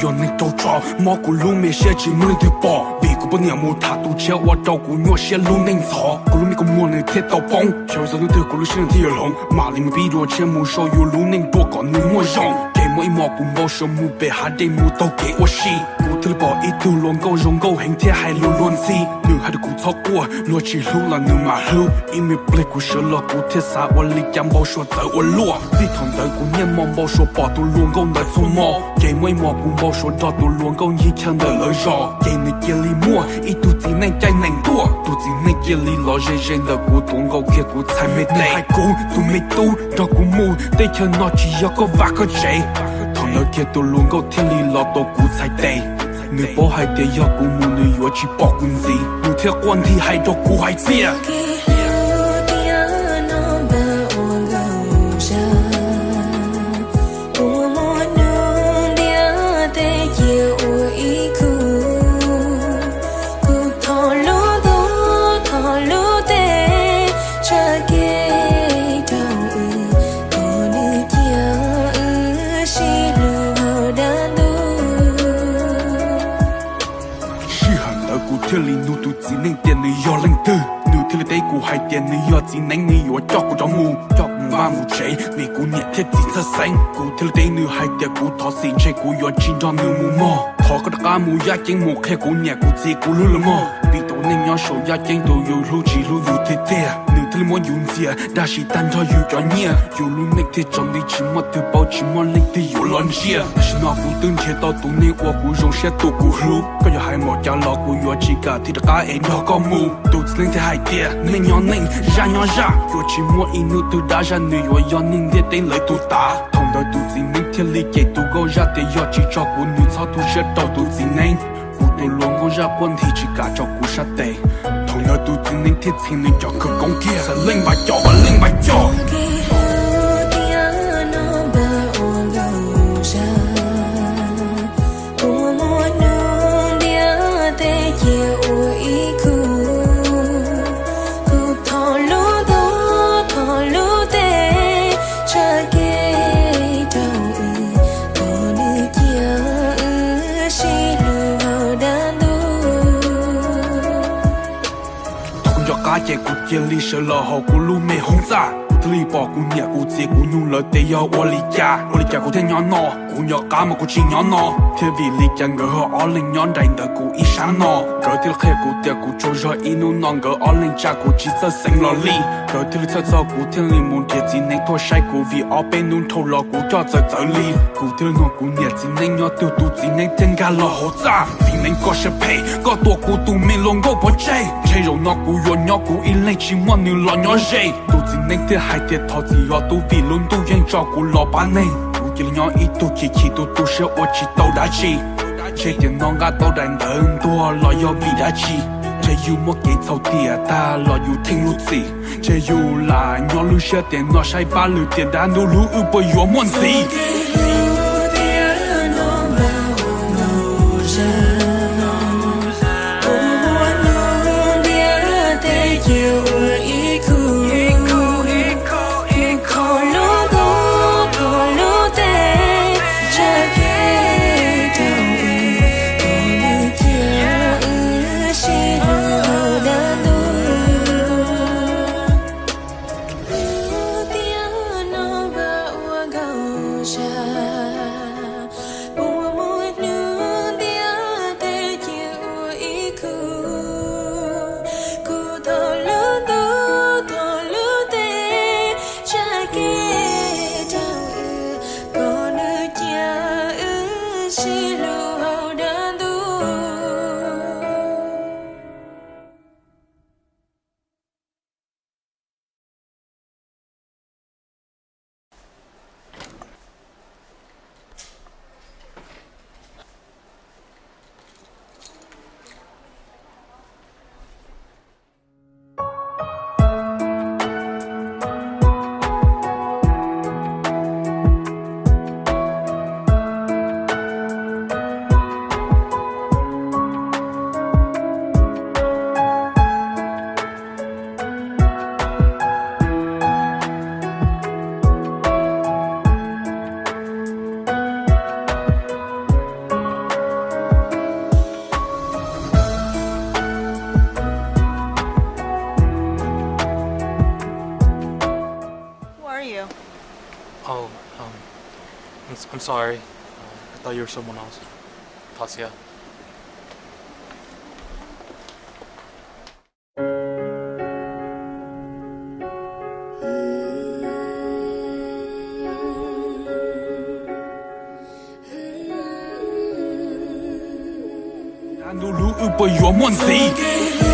Yog neeg rau tso mob kuv lub me siab tsis muaj leej twg pom, vim kuv poj niam mus tham tus tshiab ua rau kuv nyuaj siab lub neej ntxhov. Kuv lub me kua muag nws thiaj tau poob, xyov vim txog hnub twg kuv lub siab nws thiaj yuav hloov. Mam li mus pib dua tshiab mus sau yus lub neej dua kom nws muaj zoo. Ces muaj ib hmos kuv npau suav mus pem hav dej mus taug kev ua si, kuv thiaj li pom ib tug hluas nkauj zoo nkauj heev thiab hais lus luag ntxhi. Nws hais rau kuv txhob quaj, luag tsis hlub los nws mam hlub. Ib me pliag kuv sawv los kuv thiaj xav ua li cas npau suav txawv ua luaj. Txij thaum ntawd kuv niaj hmo npau suav pom tus hluas nkauj ntawd txhua hmo. Ces muaj ib hmos kuv npau suav nrog tus hluas nkauj ncig chaw ntawm lawv zos, ces nws cia li muaj ib tug txiv neej caij nees tuaj. Tus txiv neej cia li los ze ze ntawm kuv tuav nkaus kiag kuv txhais me tes, hais kuv tus me tub nrog kuv mus, teb chaws no tsis yog koj vaj koj tsev. Thaum ntawd kiag tus hluas nkauj thiaj li los tuav kuv txhais tes. Nws paub hais tias yog kuv mus nws yuav tsis pom kuv ntxiv, nws thiaj quaj nthi hais rau kuv hais tias, Sij hawm ntawd kuv thiaj li nug tus txiv neej tias nws yog leej twg, nws thiaj li teb kuv hais tias nws yog txiv neeb, nws yuav coj kuv rov mus, coj kuv mus vaj mus tsev vim kuv niam thiab txiv txhawj xeeb. Kuv thiaj li teb nws hais tias kuv thov txim, ntshe kuv yuav tsis nrog nws mus mog. Thov koj rov qab mus yaj ceeb mus qhia kuv niam kuv txiv kuv hlub lawv mog, vim tus neeg nyob saum yaj ceeb tus yus hlub tsis hlub yus tiag tiag. Nws thiaj li muab yus ntxias dab tsi tag nrho yus cov nyiaj, yus lub neej thiaj tsaus nti tsis muaj twg paub tsis muaj leej twg yuav los ntsia. Tam sim no kuv twb nrhiav tau tus neeg uas kuv zoo siab tus kuv hlub, koj yuav hais npaum cas los kuv yuav tsis kam thiaj rov qab es nrog koj mus. Tus txiv neeb thiaj hais tias neej nyob neej, zaj nyob zaj, yuav tsis muaj ib hnub twg dab zaj nws yuav yog neeg ntiaj teb lawv tus tav. Thaum ntawd tus txiv neeb thiaj li cem tus nkauj zaj tias yog tsis tso kuv nws txhob tu siab rau tus txiv neeb. Kuv tus hluas nkauj zaj quaj nthi tsis kam tso kuv sab tes. Thaum ntawd tus txiv neeb thiaj txheem nws cov khawv koob kiag, xav leej npaj coj vas leej npaj coj. Thaum kuv nco qab ces kuv cia li sawv los hauv kuv lub me hoob txaj, kuv thiaj li pom kuv niam kuv txiv kuv nyuj lawv tias yog ua li cas, ua li cas kuv thiaj nyob no. Kuv nco qab mas kuv tsis nyob no thiab, vim li cas nkawd ho ob leeg nyob nraim ntawm kuv ib sab no. Nkawd thiaj li qhia kuv tias kuv tsaug zog ib hnub no nkawd ob leeg tsa kuv tsis txawj xeev los li. Nkawd thiaj li txhawj txog kuv thiaj li mus nrhiav txiv neeb tuaj saib kuv, vim ob peb hnub dhau los kuv coj txawv txawv li. Kuv thiaj li nug kuv niam txiv neeb nyob twg, tus txiv neeb thiaj nkag los hauv txaj. Txiv neeb koj siab phem, koj tua kuv tus me hluas nkauj pov tseg, ntshe zaum no kuv yuav nyob kuv ib leeg tsis muaj nws los nyob ze. Tus txiv neeb thiaj hais tias thov txim os tub, vim lub ntuj yeej tso kuv los pab neeg. Kuv cia li nyob ib tug chim chim tu tu siab ua tsis tau dab tsi. Ntshe tiam no nqa tau daim ntawv ntuag los yog vim dab tsi? Ntshe yus muaj kev txhaum tiam tag los yus theej lub txim. Ntshe yus lam nyob lub siab tiam no saib pab lwm tiam dab ntub hlub wb puas yuav muaj ntxiv. I'm sorry. I thought you were someone else. Thov txim. Ntu hlub wb puas yuav muaj ntxiv?